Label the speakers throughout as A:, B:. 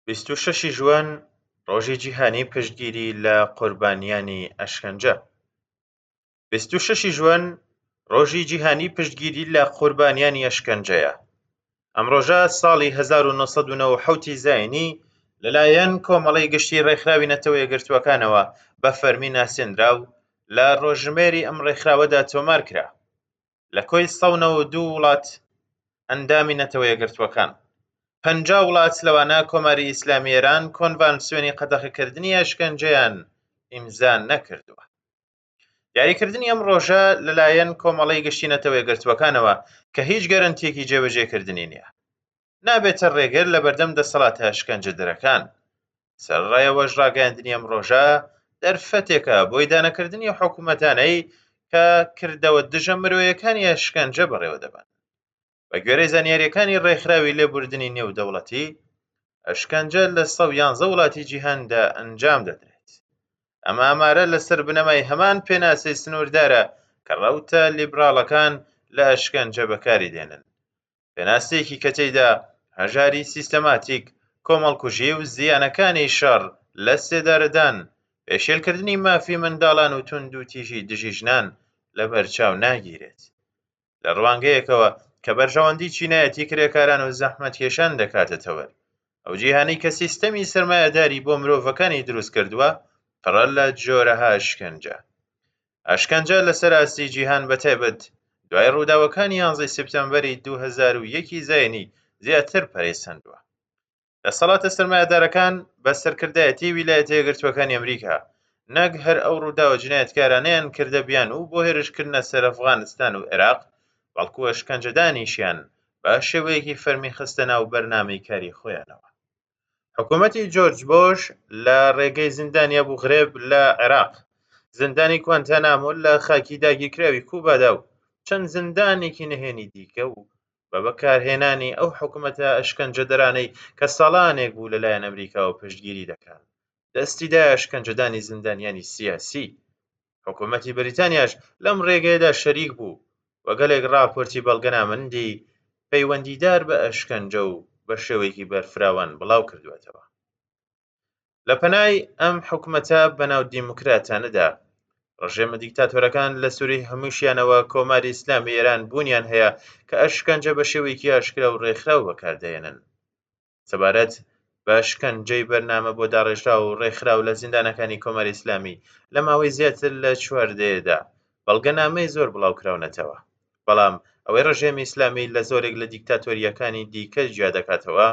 A: 26 ی ژوئەن، ڕۆژی جیهانی پشتگیری لە قوربانیانی ئەشکەنجە. 26 ی ژوئەن، ڕۆژی جیهانی پشتگیری لە قوربانیانی ئەشکەنجەیە. ئەم ڕۆژە ساڵی 1997 ی زایینی لەلایەن کۆمەڵەی گشتی ڕێکخراوی نەتەوە یەکگرتووەکانەوە بە فەرمی ناسێنرا و لە ڕۆژژمێری ئەم ڕێکخراوەدا تۆمار کرا. لە کۆی 192 وڵات ئەندامی نەتەوە یەکگرتووەکان، 50 وڵات لەوانە کۆماری ئیسلامی ئێران کۆنڤانسیۆنی قەدەغەکردنی ئەشکەنجەیان ئیمزا نەکردووە. دیاریکردنی ئەم ڕۆژە لەلایەن کۆمەڵەی گشتی نەتەوە یەکگرتووەکانەوە کە هیچ گەرەنتییەکی جێبەجێکردنی نییە، نابێتە ڕێگر لەبەردەم دەسەڵاتە ئەشکەنجەدەرەکان. سەرەڕای ئەوەش ڕاگەیاندنی ئەم ڕۆژە دەرفەتێکە بۆ ئیدانەکردنی ئەو حکوومەتانەی کە کردەوە دژە مرۆیەکانی ئەشکەنجە بەڕێوە دەبەن. بە گوێرەی زانیارییەکانی ڕێکخراوی لێبوردنی نێودەوڵەتی، ئەشکەنجە لە 111 وڵاتی جیهاندا ئەنجام دەدرێت. ئەم ئامارە لەسەر بنەمای هەمان پێناسەی سنووردارە کە ڕەوتە لیبراڵەکان لە ئەشکەنجە بەکاری دێنن. پێناسەیەکی کە تێیدا هەژاری سیستەماتیک، کۆمەڵکوژی و زیانەکانی شەڕ، لەسێدارەدان، پێشێلکردنی مافی منداڵان و توندوتیژی دژی ژنان لەبەرچاو ناگیرێت. لە ڕوانگەیەکەوە کە بەرژەوەندی چینایەتی کرێکاران و زەحمەتکێشان دەکاتە تەوەر. ئەو جیهانەی کە سیستەمی سەرمایەداری بۆ مرۆڤەکانی دروست کردووە، پڕە لە جۆرەها ئەشکەنجە. ئەشکەنجە لەسەر ئاستی جیهان بەتایبەت دوای ڕووداوەکانی یانزەی سپتەمبەری 2001 ی زاینی زیاتر پەرەی سەندووە. دەسەڵاتە سەرمایەدارەکان بە سەرکردایەتی ویلایەتە یەکگرتووەکانی ئەمریکا نەک هەر ئەو ڕووداوە جینایەتکارانەیان کردە بیانوو بۆ هێرشکردنە سەر ئەفغانستان و عێراق، بەڵکو ئەشکەنجەدانیشیان بە شێوەیەکی فەرمی خستە ناو بەرنامەی کاری خۆیانەوە. حکوومەتی جۆرج بۆش لە ڕێگەی زیندانی ئەبوغرێب لە عێراق، زیندانی کوانتانامۆ لە خاکی داگیرکراوی کوبادا و چەند زیندانێکی نهێنی دیکە و بە بەکارهێنانی ئەو حکومەتە ئەشکەنجەدەرانەی کە ساڵانێک بوو لەلایەن ئەمریکاوە پشتگیری دەکران، دەستی دایە ئەشکەنجەدانی زیندانیانی سیاسی. حکومەتی بەریتانیاش لەم ڕێگەیەدا شەریک بوو و گەلێک ڕاپۆرتی بەڵگەنامەندی پەیوەندیدار بە ئەشکەنجە و بە شێوەیەکی بەرفراوان بڵاو کردووەتەوە. لە پەنای ئەم حکومەتە بەناو دیموکراتانەدا، ڕژێمە دیکتاتۆرەکان لە سوری هەمووشیانەوە کۆماری ئیسلامی ئێران بوونیان هەیە کە ئەشکەنجە بە شێوەیەکی ئاشکرا و ڕێکخراو بەکاردەهێنن. سەبارەت بە ئەشکەنجەی بەرنامە بۆ داڕێژراو و ڕێکخراو لە زیندانەکانی کۆماری ئیسلامی لە ماوەی زیاتر لە چوار دەیەدا بەڵگەنامەی زۆر بڵاوکراونەتەوە. بەڵام ئەوەی ڕژێمی ئیسلامی لە زۆرێک لە دیکتاتۆرییەکانی دیکە جیا دەکاتەوە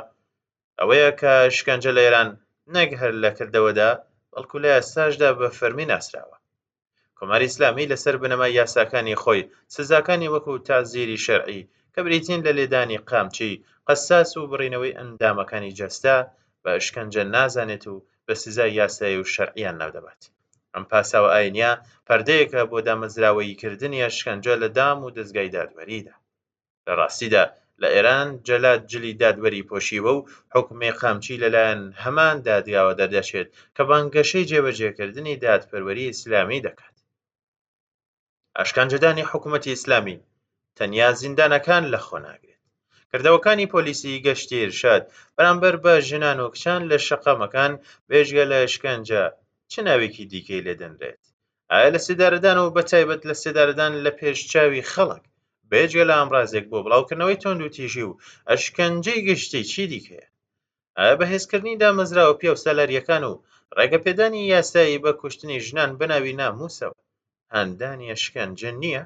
A: ئەوەیە کە ئەشکەنجە لە ئێران نەک هەر لە کردەوەدا بەڵکو لە یاساشدا بە فەرمی ناسراوە. کۆماری ئیسلامی لەسەر بنەمای یاساکانی خۆی سزاکانی وەکو تەعزیری شەرعی کە بریتین لە لێدانی قامچی، قەساس و بڕینەوەی ئەندامەکانی جەستە بە ئەشکەنجە نازانێت و بە سزای یاسایی و شەرعیان ناودەبات. ئەم پاساوە ئاینییە پەردەیەکە بۆ دامەزراوەییکردنی ئەشکەنجە لە دام و دەزگای دادوەریدا. لە ڕاستیدا لە ئێران جەلاد جلی دادوەری پۆشیوە و حوکمی قامچی لەلایەن هەمان دادگاوە دەردەچێت کە بانگەشەی جێبەجێکردنی دادپەروەری ئیسلامی دەکات. ئەشکەنجەدانی حکوومەتی ئیسلامی تەنیا زیندانەکان لەخۆ ناگرێت. کردەوەکانی پۆلیسی گەشتی ئیرشاد بەرامبەر بە ژنان و کچان لە شەقامەکان بێجگە لە ئەشکەنجە چ ناوێکی دیکەی لێ دەنرێت؟ ئایا لەسێدارەدان و بەتایبەت لەسێدارەدان لە پێش چاوی خەڵک بێجگە لە ئامرازێک بۆ بڵاوکردنەوەی توندوتیژی و ئەشکەنجەی گشتی چی دیکەیە؟ ئایا بەهێزکردنی دامەزراوە پیاوسالارییەکان و ڕێگەپێدانی یاسایی بە کوشتنی ژنان بە ناوی ناموسەوە هاندانی ئەشکەنجە نییە؟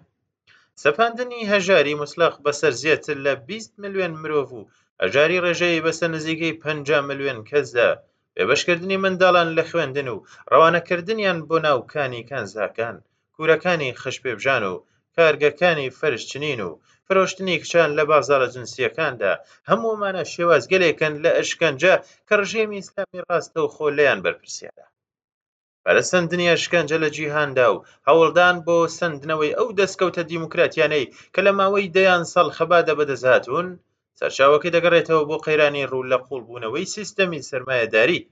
A: سەپاندنی هەژاری موتڵەق بەسەر زیاتر لە 20 ملیۆن مرۆڤ و هەژاری ڕێژەیی بەسەر نزیکەی 50 ملیۆن کەسدا، بێبەشکردنی منداڵان لە خوێندن و ڕەوانەکردنیان بۆ ناو کانی کانزاکان، کوورەکانی خشپێبژان و کارگەکانی فەرش چنین و فرۆشتنی کچان لە بازاڕە جنسییەکاندا، هەموو ئەمانە شێوازگەلێکن لە ئەشکەنجە کە ڕژێمی ئیسلامی ڕاستەوخۆ لێیان بەرپرسیارە. پەرەسەندنی ئەشکەنجە لە جیهاندا و هەوڵدان بۆ سەندنەوەی ئەو دەستکەوتە دیموکراتیانەی کە لە ماوەی دەیان ساڵ خەباتدا بەدەست هاتوون، سەرچاوەکەی دەگەڕێتەوە بۆ قەیرانی ڕوو لە قووڵبوونەوەی سیستەمی سەرمایەداری.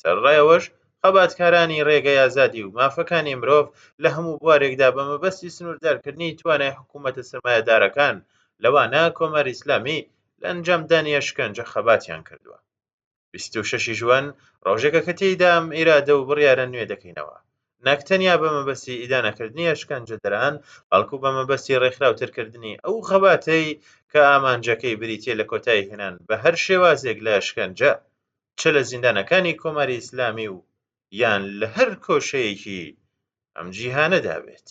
A: سەرەڕای ئەوەش، خەباتکارانی ڕێگەی ئازادی و مافەکانی مرۆڤ لە هەموو بوارێکدا بە مەبەستی سنووردارکردنی توانای حکوومەتە سەرمایەدارەکان، لەوانە کۆماری ئیسلامی، لە ئەنجامدانی ئەشکەنجە خەباتیان کردووە. 26 ی ژوئەن ڕۆژێکە کە تێیدا ئەم ئیرادە و بڕیارە نوێ دەکەینەوە، نەک تەنیا بە مەبەستی ئیدانەکردنی ئەشکەنجەدەران، بەڵکو بە مەبەستی ڕێکخراوترکردنی ئەو خەباتەی کە ئامانجەکەی بریتییە لە کۆتاییهێنان بە هەر شێوازێک لە ئەشکەنجە، چ لە زیندانەکانی کۆماری ئیسلامی و یان لە هەر کۆشەیەکی ئەم جیهانەدا بێت.